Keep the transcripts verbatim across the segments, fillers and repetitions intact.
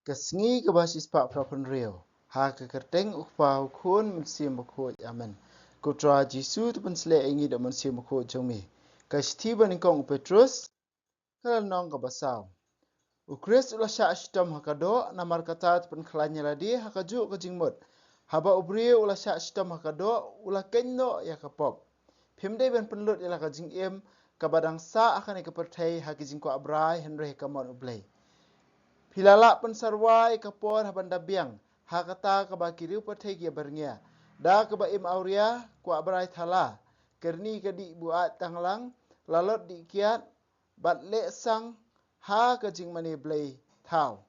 Ka sngi kaba shispah phra phew hynriew. Ha ka kyrteng U Kpa, U Khun, Mynsiem Bakhuid. Amen. Ko Trai Jisu, to pynshlei ïa ngi da U Mynsiem Bakhuid jong me. Ka shithi ba nyngkong u Petrus, ka lynnong kaba saw. U Khrist u la shah shitom ha ka doh, namar kata to pynkhlaiñ ïa lade ha kajuh ka jingmut. Haba u briew u la shah shitom ha ka doh, u la kynnoh ïa ka pop. Phim dei ban pynlut ïa la ka jingim kaba dang sah ha kane ka pyrthei ha ki jingkwah brai, hynrei ha ka mon U Blei. Phi la lah pynsyrwa ïa ka por haban da biang ha kata kaba ki riew pyrthei ki ïa byrngia, da kaba im awria, kwah brai thala, kyrni ka dih buaid tanglang, lalot dih kiad, bad leh sang ha ka jingmane blei thaw.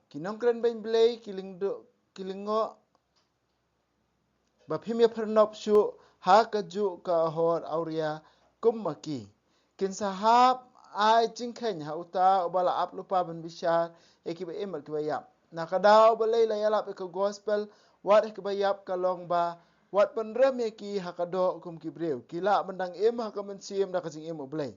Ki nongkren beiñ blei ki lyngdoh, ki lyngngoh ba phim ïa pyrnop shuh ha kajuh ka hor awria kum ma ki. Kin sa hap ai jingkheiñ ha uta uba la ap lypa ban bishar ïa kiba im bad kiba ïap. Na ka daw balei la ïalap ïa ka gospel wat ha kiba ïap, ka long ba wat pynrem ïa ki ha ka doh kum ki briew, ki lah ban dang im ha ka mynsiem da ka jingim U Blei.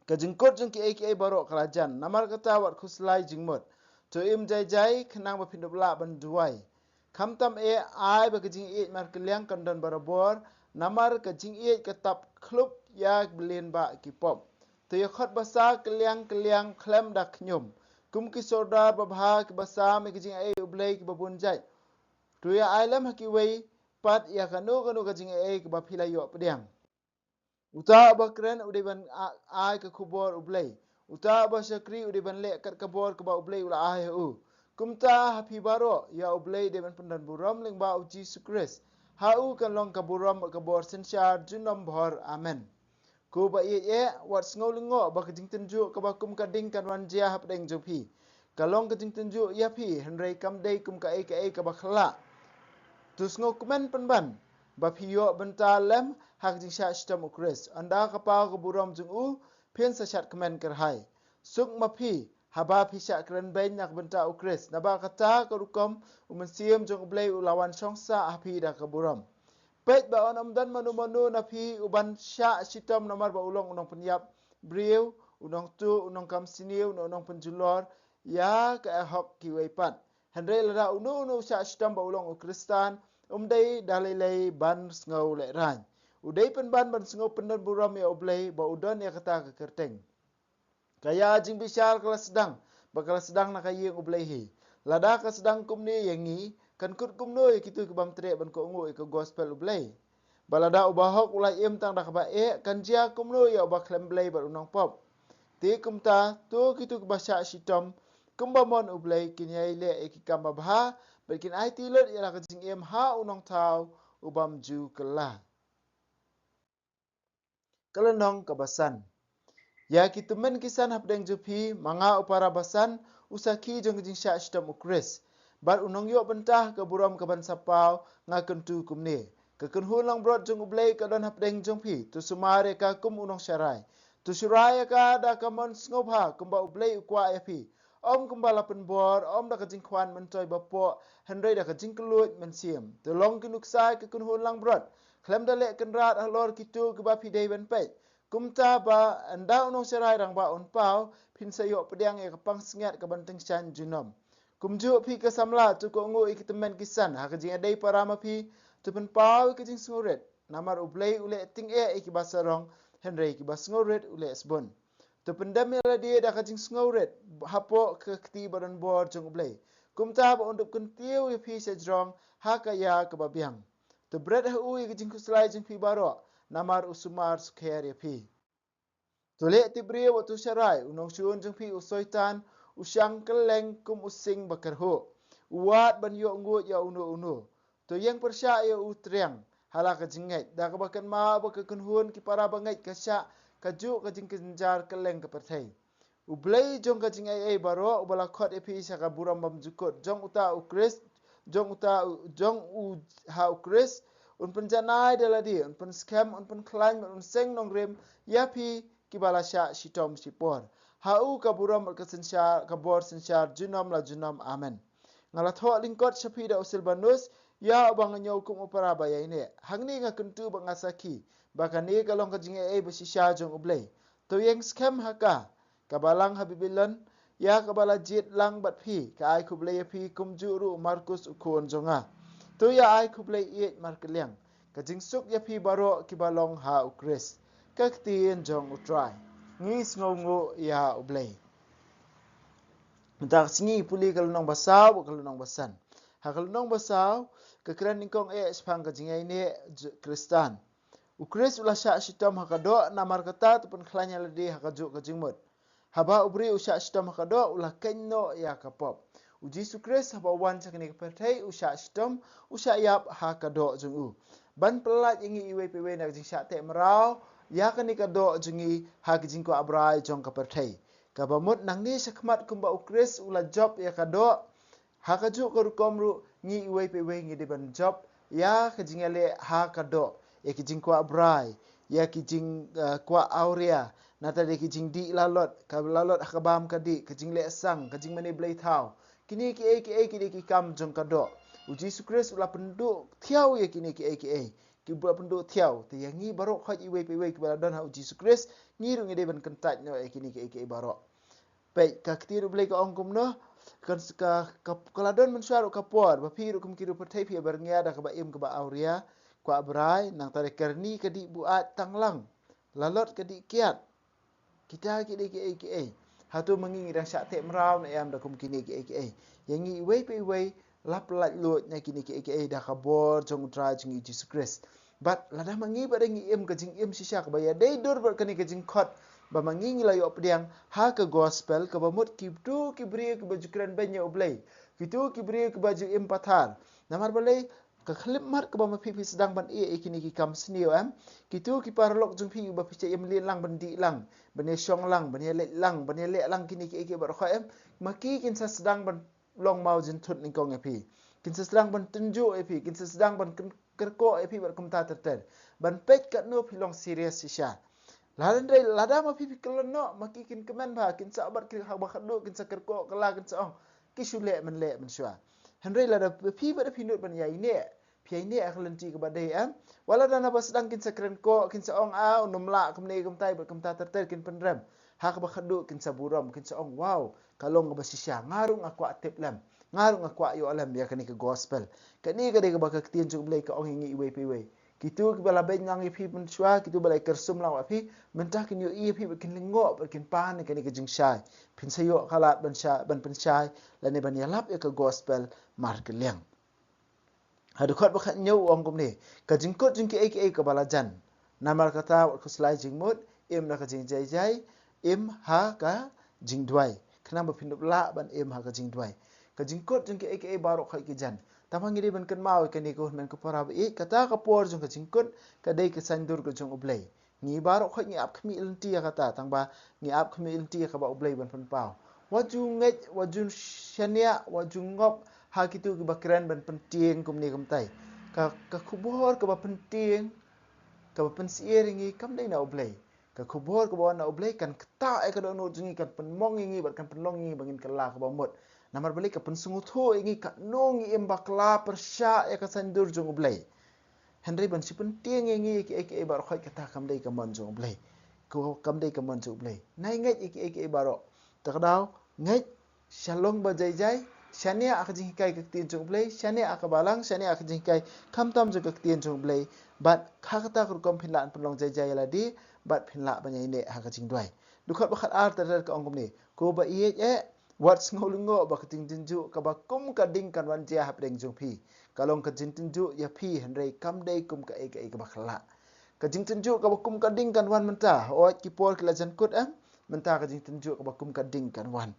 Ka jingkut jong kiei kiei baroh ka la jan, namar kata wat khuslai jingmut. To im jai jai khnang ba phin ïoh lah ban duwai. Khamtam eh ai ba ka jingïeit markylliang kan don barabor, namar ka jingïeit ka tap khluk ïa ki lyngba ki pop. To ïa khot basa kylliang kylliang khlem da khñium, kum ki sordar babha kiba sam ïa ka jingaiei U Blei kiba bun jait. To ïa ai lem ha kiwei pat ïa kano kano ka jingaiei kaba phi la ïoh pdiang. Uta uba kren u dei ban a-, ai ka khubor U Blei. Uta uba shakri u dei ban leh kat ka bor kaba U Blei u la ai ha u. Kumta ha phi baroh ïa U Blei dei ban pyndon burom lyngba U Jisu Khrist. Ha u kan long ka burom bad ka bor synshar junom bhor. Amen. Ko ba ïeit eh, wat sngew lyngngoh ba ka jingtynjuh kaba kum ka ding kan wan jia hapdeng jong phi. Ka long ka jingtynjuh ïa phi, hynrei kam dei kum kaei kaei kaba khyllah. To sngewkmen pynban ba phi ïoh bynta lem ha ka jingshah shitom U Khrist. Ynda ka paw ka burom jong u, phin sa shad kmen kyrhai. Suk ma phi haba phi shah kren beiñ na ka bynta U Khrist, naba kata ka rukom U Mynsiem jong U Blei u la wan shong sah ha phi da ka burom. Peit ba yn ym don mano mano na phi uban shah shitom namar ba u long u nongpynïap briew, u nongtuh, u nongkam sniew, u nongpynjulor ïa ka hok kiwei pat. Hynrei lada uno uno u shah shitom ba u long u Khristan, um dei da lei lei ban sngew lehraiñ. U dei pynban ban sngew pyndon burom ïa U Blei ba u don ïa kata ka kyrteng. Ka ïa jingbishar ka la sdang, ba ka la sdang na ka ïing U Blei hi. Lada ka sdang kumne ïa ngi, kan kut kumno ïa kito ki bym treh ban kohnguh ïa ka gospel U Blei? Ba lada uba hok u la im tang da kaba eh, kan jia kumno ïa uba khlem Blei bad u nongpop? Te kumta, to kito kiba shah shitom kumba mon U Blei kin ïai leh ïa ki kam babha, bad kin aiti lut ïa la ka jingim ha u nongthaw u bym ju kylla. Ka lynnong kaba san. Ïa ki tymmen ki san hapdeng jong phi, ma nga u para ba san, u sakhi jong ka jingshah shitom U Khrist. Bad u nongïoh bynta ka burom kaban sa paw, nga kyntu kumne. Ka kynhun langbrot jong U Blei ka don hapdeng jong phi, to sumar ïa ka kum u nongsharai. To sharai ïa ka da ka mon sngewbha kumba U Blei u kwah ïa phi. Ym kumba la pynbor, ym da ka jingkhwan myntoi bapoh, hynrei da ka jingkylluid mynsiem. To long ki nuksa ïa ka kynhun langbrot, khlem da leh kynrad halor kito kiba phi dei ban peit. Kumta ba ynda u nongsharai rangbah un paw, phin sa ïoh pdiang ïa ka pansngiat kaban tyngshaiñ junom. Kumjuh phi ka samla, to kohnguh ïa ki tymmen ki san ha ka jingïadei para ma phi, to pynpaw ïa ka jingsngewrit. Namar U Blei u leh tyngeh ïa kiba sarong, hynrei kiba sngewrit u leh sbun. To pyndem ïa lade da ka jingsngewrit hapoh ka kti ba don bor jong U Blei, kumta ba un dup kyntiew ïa phi sha jrong ha ka ïa kaba biang. To bret ha u ïa ka jingkhuslai jong phi baroh, namar u sumar sukher ïa phi. To leh tipbriew, to sharai, u nongshun jong phi u Soitan u shang kylleng kum u sing ba kyrhuh, u wad ban ïoh nguid ïa uno uno. To ïeng pyrshah ïa u triang ha la ka jingngeit, da kaba kynmaw ba ka kynhun ki para bangeit ka shah kajuh ka jingkynjar kylleng ka pyrthei. U Blei jong ka jingaiei baroh, uba la khot ïa phi sha ka burom bymjukut jong uta U Khrist, jong uta u, jong u ha U Khrist, un pynjanai da lade, un pynskhem, un pynkhlaiñ, un seng nongrim ïa phi kiba la shah shitom shipor. Ha u ka burom bad ka synshar, ka bor synshar junom la junom. Amen. Nga la thoh lyngkot sha phi da u Silbanus, ïa uba nga ñiew kum u para ba ïaineh. Hangne nga kyntu bad nga sakhi ba kane ka long ka jingaiei ba shisha jong U Blei. To ïeng skhem ha ka, ka balang ha Babilon, ïa kaba la jied lang bad phi, ka ai khublei ïa phi kumjuh ruh u Markus u khun jong nga. To ïa ai khublei ïeit markylliang. Ka jingsuk ïa phi baroh kiba long ha u Khrist. Ka ktien jong u Trai. Ngi sngewnguh ïa u Blei. Mynta ka sngi pule ka lynnong ba saw, ka lynnong ba san. Ha ka lynnong ba saw, ka kren nyngkong eh shaphang ka jingïaineh Khristan. U Khrist u la shah shitom ha ka doh, namar kata to pynkhlaiñ ïa lade ha kajuh ka jingmut. Haba u briew u shah shitom ha ka doh, u la kynnoh ïa ka pop. U Jisu Khrist haba u wan sha kane ka pyrthei, u shah shitom, u shah ïap ha ka doh jong u. Ban pyllait ïa ngi iwei pa iwei na ka jingshah teh mraw ïa kane ka doh jong ngi ha ka jingkwah brai jong ka pyrthei. Kaba mut nangne shakhmat kumba u Khrist u la jop ïa ka doh, ha kajuh ka rukom ruh ngi iwei pa iwei ngi dei ban jop ïa ka jingïaleh ha ka doh, ïa ki jingkwah brai, ïa ki jing, eh, kwah awria, nangta dei ki jingdih lalot, ka lalot ha ka bam ka dih, ka jingleh sang, ka jingmane blei thaw. Kine kiei kiei ki dei ki kam jong ka doh. U Jisu Khrist u la pynduh thiaw ïa kine kiei kiei. Ki ba pynduh thiaw, te ïa ngi baroh khoit iwei pa iwei kiba la don ha u Jisu Khrist, ngi ruh ngi dei ban kyntait noh ïa kine kiei kiei baroh. Peit, ka ktien u Blei ka ong kumno, ka, ka, ka, ka la don mynshuwa ruh ka por, ba phi ruh kum ki riewpyrthei phi byrngia da kaba im kaba awria, kwah brai, nangta dei kyrni ka dih buaid tang lang, lalot ka dih kiad. Kita ki dei kiei kiei. Hato ma ngi ngi dang shah teh mraw ne em da kum kine kiei kiei. Ïa ngi iwei pa iwei, la pyllait luid na kine kiei kiei da ka bor jong u Trai jong ngi Jisu Khrist. Bad lada ma ngi bad ngi im ka jingim shisha kaba ïadei dur bad kane ka jingkhot, ba ma ngi ngi la ïoh pdiang ha ka gospel, kaba mut kito ki briew kiba ju kren beiñ ïa u Blei. Kito ki briew kiba ju im pathar. Namar balei, ka khyllipmat kaba ma phi phi sdang ban ïeh ïa kine ki kam sniew em. Kito ki paralok jong phi ba phi shah ïamlien lang, ban dih lang, ban ïashong lang, ban ïaleit lang, ban ïaleh lang kine kiei kiei baroh khoit em. Ma ki kin sa sdang ban long maw jynthut nyngkong ïa phi. Kin sa sdang ban tynjuh ïa phi, kin sa sdang ban kyn-, kyrkoh ïa phi bad kumta ter ter. Ban peit katno phi long serious shisha. Lada hynrei lada ma phi phi kyllon noh, ma ki kin kmen bha, kin sa bat ki ha ba khadduh, kin sa kyrkoh kylla, kin sa ong, ki shu leh men leh mynshuwa. Hynrei lada phi bad phi nud ban ïaineh, phi ïaineh ha ka lynti kaba dei em. Wat lada na ba sdang kin sa kren koh, kin sa ong, ah, u nym lah kumne kumtai bad kumta ter ter, kin pynrem. Ha kaba khadduh kin sa burom, kin sa ong, wow, ka long kaba shisha, nga ruh nga kwah tip lem, nga ruh nga kwah ïoh lem ïa kane ka gospel. Kane ka dei kaba ka ktien jong u Blei ka ong ïa ngi iwei pa iwei. Kito kiba la beiñ lang ïa phi mynshuwa, kito ba la kyrsum lang ïa phi, mynta kin ïohi ïa phi bad kin lyngngoh bad kin pan ïa kane ka jingshai. Phin sa ïoh ka lad ban shai, ban pynshai lane ban ïalap ïa ka gospel markylliang. Ha dkhot ba khathynñiew u ong kumne, ka jingkut jong kiei kiei kaba la jan. Namar kata wat khuslai jingmut, im na ka jingjai jai, im ha ka jingduwai. Khnang ba phin ïoh lah ban im ha ka jingduwai. Ka jingkut jong kiei kiei baroh khoit ki jan. Tangba ngi dei ban kynmaw ïa kane ko hynmen ko para ba ïeit, kata ka por jong ka jingkut ka dei ka saiñdur ka jong u Blei. Ngi baroh khoit ngi ap khmih lynti ïa kata, tangba ngi ap khmih lynti ïa kaba u Blei ban pynpaw. Wat ju ngeit, wat ju shaniah, wat ju ngop ha kito kiba kren ban pyntieng kumne kumtai. Ka, ka khubor kaba pyntieng, kaba pynsyier ïa ngi kam dei na u Blei. Ka khubor kaba wan na u Blei kan ktah ïa ka dohnud jong ngi, kan pynmong ïa ngi bad kan pynlong ïa ngi ba ngin kylla kaba mut. Namar balei, ka pynsngewthuh ïa ngi katno ngi im bakla pyrshah ïa ka saiñdur jong u Blei. Hynrei ban shu pyntieng ïa ngi kiei kiei baroh khoit, kata kam dei ka mon jong u Blei. Ko kam dei ka mon jong u Blei. Nai ngeit ïa kiei kiei baroh. Ta ka daw ngeit, shalong ba jai jai, shaniah ha ka jinghikai ka ktien jong u Blei, shaniah ha ka balang, shaniah ha ka jinghikai khamtam jong ka ktien jong u Blei. Bad ha kata ka rukom phin lah ban pynlong jai jai ïa lade, bad phin lah ban ïaineh ha ka jingduwai. Dkhot ba khatar ter ter ka ong kumne, ko ba ïeit eh, wat sngew lyngngoh ba ka jingtynjuh kaba kum ka ding kan wan jia hapdeng jong phi. Ka long ka jingtynjuh ïa phi, hynrei kam dei kum kaei kaei kaba khyllah. Ka jingtynjuh kaba kum ka ding kan wan mynta, hooid ki por ki la jan kut em, mynta ka jingtynjuh kaba kum ka ding kan wan.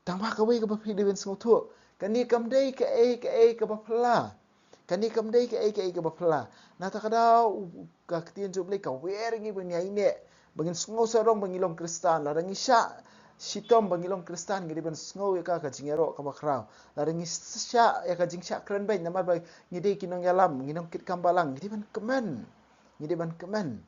Tangba kawei kaba phi dei ban sngewthuh, kane kam dei kaei kaei kaba phylla. Kane kam dei kaei kaei kaba phylla. Na ta ka daw, ka ktien jong u Blei ka wer ïa ngi ba ngin ïaineh, ba ngin sngew sarong ba ngi long Khristan. Lada ngi shah shitom ba ngi long Khristan, ngi dei ban sngew ïa ka, ka jingïaroh kaba khraw. Lada ngi shah ïa ka jingshah kren beiñ namar ba ngi dei ki nongïalam, ngi nongkitkam balang, ngi dei ban kmen. Ngi dei ban kmen.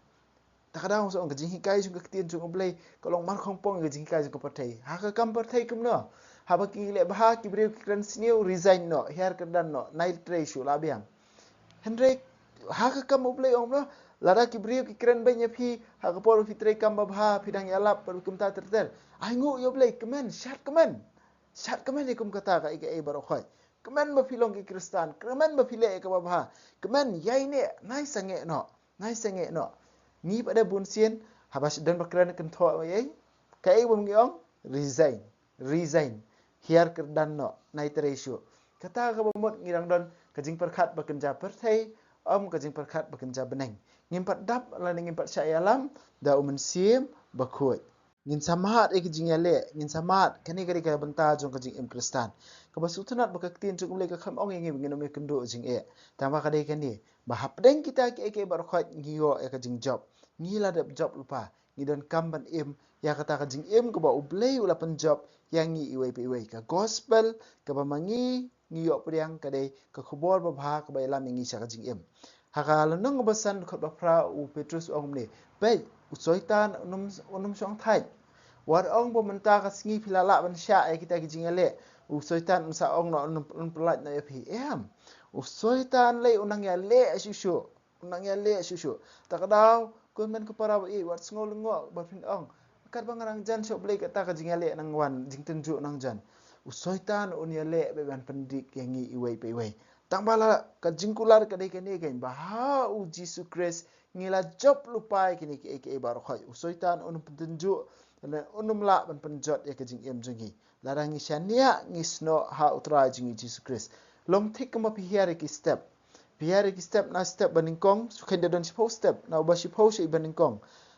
Ta ka daw, sa ong, ka jinghikai jong ka ktien jong u Blei ka long mar khongpong ïa ka jinghikai jong ka pyrthei. Ha ka kam pyrthei kumno? Haba ki leh bha, ki briew ki kren sniew, resign noh, hiar kyrdan noh, nai trei shuh, la biang. Hynrei ha ka kam u Blei ong kumno? Lada ki briew ki kren beiñ ïa phi ha ka por ba phi trei kam babha, phi dang ïalap bad kumta ter ter, ai nguh ïa U Blei, kmen, shad kmen. Shad kmen ïa kum kata kaei kaei baroh khoit. Kmen ba phi long ki Khristan, kmen ba phi leh ïa ka babha. Kmen, ïaineh, nai sangeh noh, nai sangeh noh. Ngi pat de bun sien, haba shu don ba kren kynthoh ïa, kaei ba ngi ong, resign, resign. Hiar kyrdan noh, nai trei shuh. Kata kaba mut ngi dang don ka jingpyrkhat ba kynja pyrthei, ym ka jingpyrkhat ba kynja bneng. Ngim pat dap lane ngim pat shah ïalam da U Mynsiem Bakhuid. Ngin sa mad ïa ka jingïaleh, ngin sa mad, kane ka dei ka bynta jong ka jingim Khristan. Kaba sngewtynnat ba ka ktien jong U Blei ka khlem ong ïa ngi ba ngin ym ïakynduh jingeh. Tangba ka dei kane, ba hapdeng kita kiei kiei baroh khoit ngi ïoh ïa ka jingjop. Ngi la dep jop lypa, ngi donkam ban im ïa kata ka jingim kaba U Blei u la pynjop ïa ngi iwei pa iwei. Ka gospel kaba ma ngi ngi ïoh pdiang ka dei ka khubor babha kaba ïalam ïa ngi sha ka jingim. Ha ka lynnong ba san dkhot ba phra, u Petrus u ong kumne, peit, u Soitan un ym, un ym shong thait. Wat ong ba mynta ka sngi phi la lah ban shah ïa kita ki jingïaleh, u Soitan un sa ong noh, un ym, un ym pyllait noh ïa phi. Em, u Soitan lei u nang ïaleh shuh shuh. Nang ïaleh shuh shuh. Ta ka daw, ko hynmen ko para ba ïeit, wat sngew lyngngoh ba phin ong, katba nga nang jan sha U Blei kata ka jingïaleh nang wan, jingtynjuh nang jan. U Soitan un ïaleh bad ban pyndik ïa ngi iwei pa iwei. Tangba la ka jingkular ka dei kane kein, ba ha U Jisu Khrist ngi la jop lypa ïa kine kiei kiei baroh khoit. U Soitan un ym pyntynjuh, un ym lah ban pynjot ïa ka jingim jong ngi. Lada ngi shaniah, ngi snoh ha U Trai jong ngi Jisu Khrist. Long thik kumba phi hiar ïa ki step. Phi hiar ïa ki step na step ba nyngkong, shu kheiñ da don shiphew step, na uba shiphew sha iba nyngkong.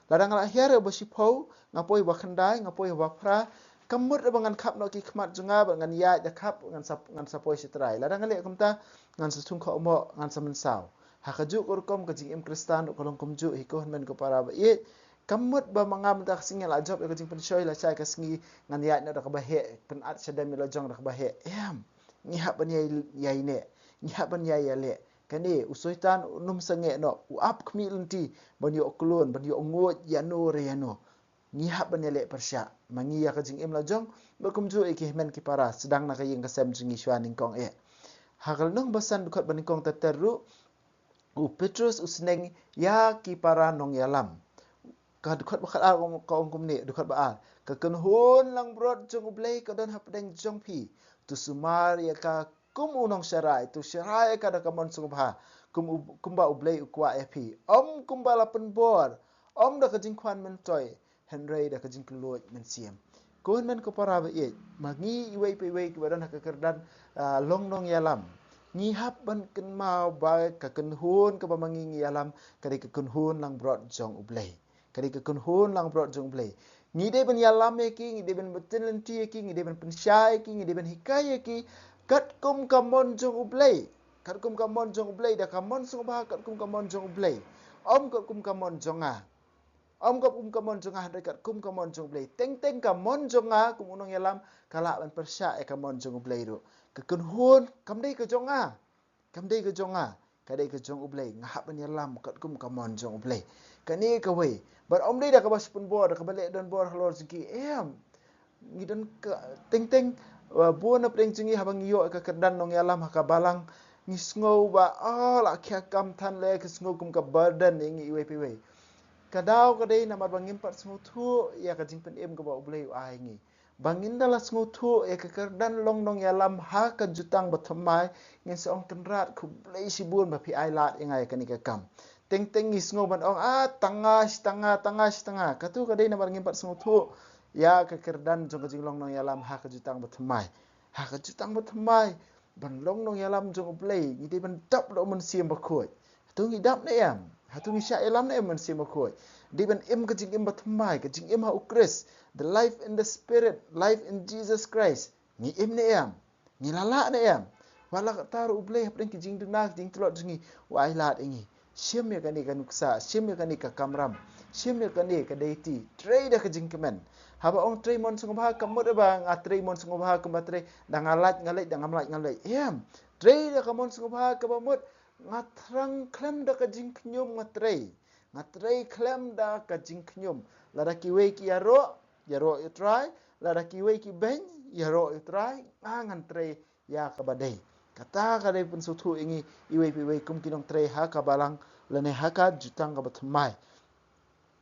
Lada nga la hiar ïa uba shiphew, nga poi ha uba khyndai, nga poi ha uba phra, kam mut ba ngan khap noh ki khmat jong nga, ba ngan ïaid da khap, ngan sa, ngan sa poi sha trai. Lada nga leh kumta, ngan sa thung khohmoh, ngan sa mynsaw. Ha kajuh ka rukom ka jingim Khristan ruh ka long kumjuh hi ko hynmen ko para ba ïeit. Kam mut ba ma nga mynta ka sngi la jop ïa ka jingpynshoi, lashai ka sngi ngan ïaid noh da kaba heh, pynat shadem ïa la jong da kaba heh. Em, ngi hap ban ïai, ïaineh, ngi hap ban ïai ïaleh. Kane u Soitan un ym sangeh noh, u ap khmih lynti ban ïoh klun, ban ïoh nguid ïano re ïano. Ngi hap ban ïaleh pyrshah, ma ngi ïa ka jingim la jong, bad kumjuh ïa ki hynmen ki para, sdang na ka ïing ka sem jong ngi shuwa nyngkong eh. Ha ka lynnong ba san dkhot ba nyngkong ter ter ruh, u Petrus u sneng ïa ki para nongïalam. Ka dkhot ba khatar ka ong kumne, dkhot ba ar, ka kynhun langbrot jong U Blei ka don hapdeng jong phi. To sumar ïa ka kum u nongsharai, to sharai ïa ka da ka mon sngewbha, kum u, kumba U Blei u kwah ïa phi. Ym kumba la pynbor, ym da ka jingkhwan myntoi, hynrei da ka jingkylluid mynsiem. Ko hynmen ko para ba ïeit, ma ngi iwei pa iwei kiba don ha ka kyrdan, ah, long nongïalam, ngi hap ban kynmaw ba ka kynhun kaba ma ngi ngi ïalam ka dei ka kynhun langbrot jong U Blei. Ka dei ka kynhun langbrot jong U Blei. Ngi dei ban ïalam ïa ki, ngi dei ban btin lynti ïa ki, ngi dei ban pynshai ïa ki, ngi dei ban hikai ïa ki katkum ka mon jong U Blei. Katkum ka mon jong U Blei, da ka mon sngewbha katkum ka mon jong U Blei. Ym katkum ka mon jong nga. Ym katkum ka mon jong nga, hynrei katkum ka mon jong U Blei. Teng teng ka mon jong nga kum u nongïalam ka lah ban pyrshah ïa ka mon jong U Blei ruh. Ka kynhun kam dei ka jong nga. Kam dei ka jong nga. Ka dei ka jong U Blei. Nga hap ban ïalam katkum ka mon jong U Blei. Kane kawei. Bad ym dei da kaba shu pynbor, da kaba leh donbor halor jong ki. Em. Ngi don ka teng teng, uh, bun na pdeng jong ngi haba ngi ïoh ka kyrdan nongïalam ha ka balang, ngi sngew ba, ah, la khia kam than lei, ka sngew kum ka burden ïa ngi iwei pa iwei. Ka daw ka dei namar ba ngim pat sngewthuh ïa ka jingpynim kaba U Blei u ai ngi. Ba ngin da la sngewthuh ïa ka kyrdan long nongïalam ha ka jutang ba thymmai, ngin sa ong, Kynrad, khublei shibun ba phi ai lad ïa nga ïa kane ka kam. Teng teng ngi sngew ban ong, ah, tang nga shi tang nga, tang nga shi tang nga. Katu ka dei namar ngim pat sngewthuh ïa ka kyrdan jong ka jinglong nongïalam ha ka jutang ba thymmai. Ha ka jutang ba thymmai, ban long nongïalam jong U Blei, ngi dei ban dap da U Mynsiem Bakhuid. Hato ngi dap ne em? Hato ngi shah ïalam ne em Mynsiem Bakhuid? Dei ban im ka jingim ba thymmai, ka jingim ha U Khrist, the life in the Spirit, life in Jesus Christ. Ngi im ne em? Ngi la lah ne em? Wat la katta ruh U Blei hapdeng ki jingduna ki jingtlot jong ngi u ai lad ïa ngi. Shim ïa kane ka nuksa, shim ïa kane ka kamram, shim ïa kane ka deiti, trei da ka jingkmen. Haba ong trei mon sngewbha, kam mut ba nga trei mon sngewbha kumba trei da nga lait nga leit, da ngam lait ngam leit. Em, trei da ka mon sngewbha kaba mut nga thrang khlem da ka jingkhñium nga trei. Nga trei khlem da ka jingkhñium. Lada kiwei ki ïaroh, ïaroh ïa U Trai, lada kiwei ki beiñ, ïaroh ïa U Trai, nga ngan trei ïa kaba dei. Kata ka dei pynsngewthuh ïa ngi iwei pa iwei kum ki nongtrei ha ka balang lane ha ka jutang kaba thymmai.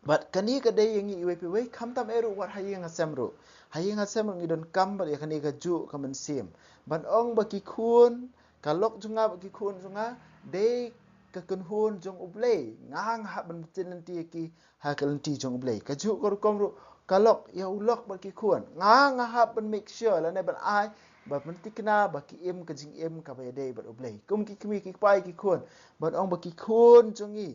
Bad kane ka dei ïa ngi iwei pa iwei, khamtam eh ruh wat ha ïing ha sem ruh. Ha ïing ha sem ruh ngi donkam bad ïa kane kajuh ka mynsiem. Ban ong ba ki khun, ka lok jong nga bad ki khun jong nga, dei ka kynhun jong U Blei. Nga nga hap ban btin lynti ïa ki ha ka lynti jong U Blei. Kajuh ka rukom ruh, ka lok, ïa u lok bad ki khun. Nga nga hap ban make sure, lane ban ai, ba pynthikna, ba ki im ka jingim kaba ïadei bad U Blei. Kum ki kmie ki kpa ïa ki khun. Ban ong ba ki khun jong ngi,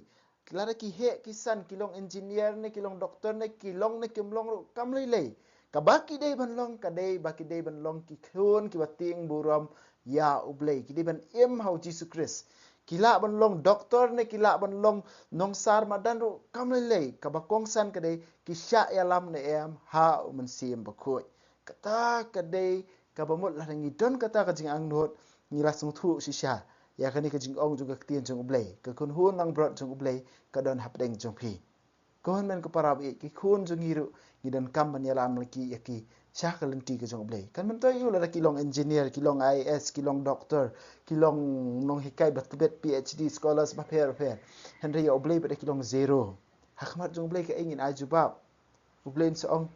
lada ki heh ki san, ki long engineer ne, ki long doctor ne, ki long ne kim long ruh, kam lei lei. Kaba ki dei ban long, ka dei ba ki dei ban long ki khun kiba tieng burom ïa U Blei. Ki dei ban im ha U Jisu Khrist. Ki lah ban long doctor ne, ki lah ban long nongsar madan ruh, kam lei lei. Kaba kongsan ka dei, ki shah ïalam ne em ha U Mynsiem Bakhuid. Kata ka dei kaba mut lada ngi don kata ka jingangnud, ngi la sngewthuh shisha ïa kane ka jingong jong ka ktien jong U Blei. Ka kynhun langbrot jong U Blei ka don hapdeng jong phi. Ko hynmen ko para baieit, ki khun jong ngi ruh ngi donkam ban ïalam lynti ïa ki sha ka lynti ka jong U Blei. Kan myntoi ïa u lada ki long engineer, ki long I A S, ki long doctor, ki long nonghikai ba tbit, P H D scholars bapher bapher. Hynrei ïa U Blei pat ki long zero. Ha khmat jong U Blei kaei ngin ai jubab? U Blei un sa ong,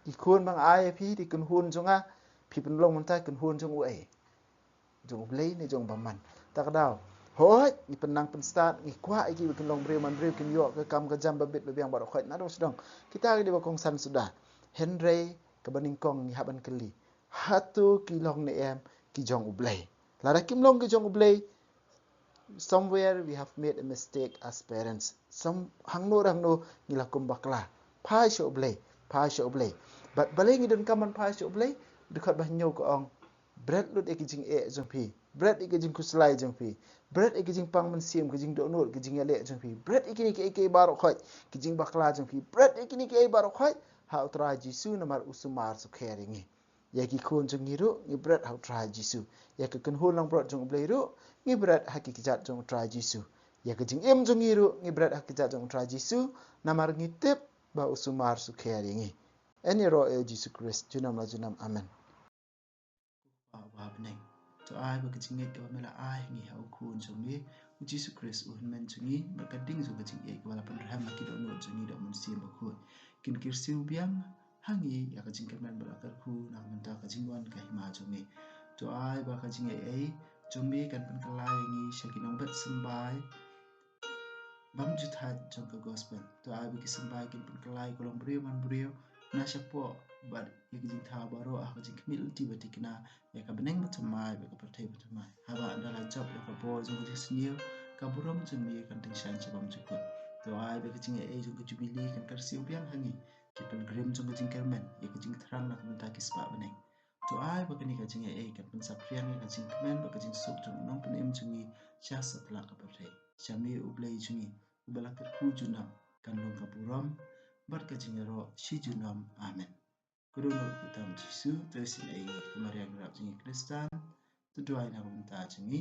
ki khun ba nga ai ïa phi, ki kynhun jong nga, phi pynlong mynta kynhun jong uei? Jong U Blei ne jong bymman? Ta ka daw, hooid, ngi pynnang pynstad, ngi kwah ïa ki ba kin long briew man briew, kin ïoh ka kam ka jam ba bit ba biang baroh khoit, naduh sdang. Kita ki dei ba kongsan suda. Hynrei kaba nyngkong ngi hap ban kylli, hato ki long ne em ki jong U Blei? Lada kim long ki jong U Blei, somewhere we have made a mistake as parents. Some, hangno hangno ngi la kum bakla. Phai sha U Blei, phai sha U Blei. Bad balei ngi donkam ban phai sha U Blei? Dkhot ba hynñiew ka ong, bret lut ïa ki jingeh jong phi, bret ïa ki jingkhuslai jong phi, bret ïa ki jingpang mynsiem, ki jingdohnud, ki jingïaleh jong phi, bret ïa kine kiei kiei baroh khoit, ki jingbakla jong phi, bret ïa kine kiei baroh khoit ha U Trai Jisu, namar u sumar sukher ïa ngi. Ïa ki khun jong ngi ruh ngi bret ha U Trai Jisu. Ïa ka kynhun langbrot jong U Blei ruh ngi bret ha ki kjat jong U Trai Jisu. Ïa ka jingim jong ngi ruh ngi bret ha ki kjat jong U Trai Jisu, namar ngi tip ba u sumar sukher ïa ngi. Yn ïaroh ïa U Jisu Khrist junom la junom. Amen. Ko Kpa uba ha bneng, to ai ba ka jingngeit kaba me la ai ha ngi ha u Khun jong me U Jisu Khrist, u Hynmen jong ngi, bad ka ding jong ka jingïeit kaba la pynrhem ha ki dohnud jong ngi da U Mynsiem Bakhuid, kin kyrsiew biang ha ngi ïa ka jingkyrmen bad la kyrkhu na ka bynta ka jingwan ka hima jong me. To ai ba ka jingaiei jong me kan pynkylla ïa ngi sha ki nongbet symbai bymjuthaid jong ka gospel. To ai ba ki symbai kin pynkylla ïa ka longbriew manbriew na shapoh bad ïa ka jingthaw baroh ha ka jingkhmih lynti ba thikna ïa ka bneng bathymmai bad ka pyrthei bathymmai. Haba da la jop ïa ka bor jong ka jingsniew, ka burom jong me kan tyngshaiñ sha bymjukut. To ai ba ka jingaiei jong ka jubili kan kyrsiew biang ha ngi, ki pilgrim jong ka jingkyrmen, ïa ka jingthrang na ka bynta ki spah bneng. To ai ba kane ka jingaiei kan pynsaphriang ïa ka jingkmen bad ka jingsuk jong u Nongpynim jong ngi sha satlak ka pyrthei. Sha me U Blei jong ngi uba la kyrkhu junom, kan long ka burom bad ka jingïaroh shi junom. Amen. Ka dohnud kyrteng U Jisu, to isynei ïa ngi. Ko Maria nongrep jong ngi Khristan, to duwai na ka bynta jong ngi.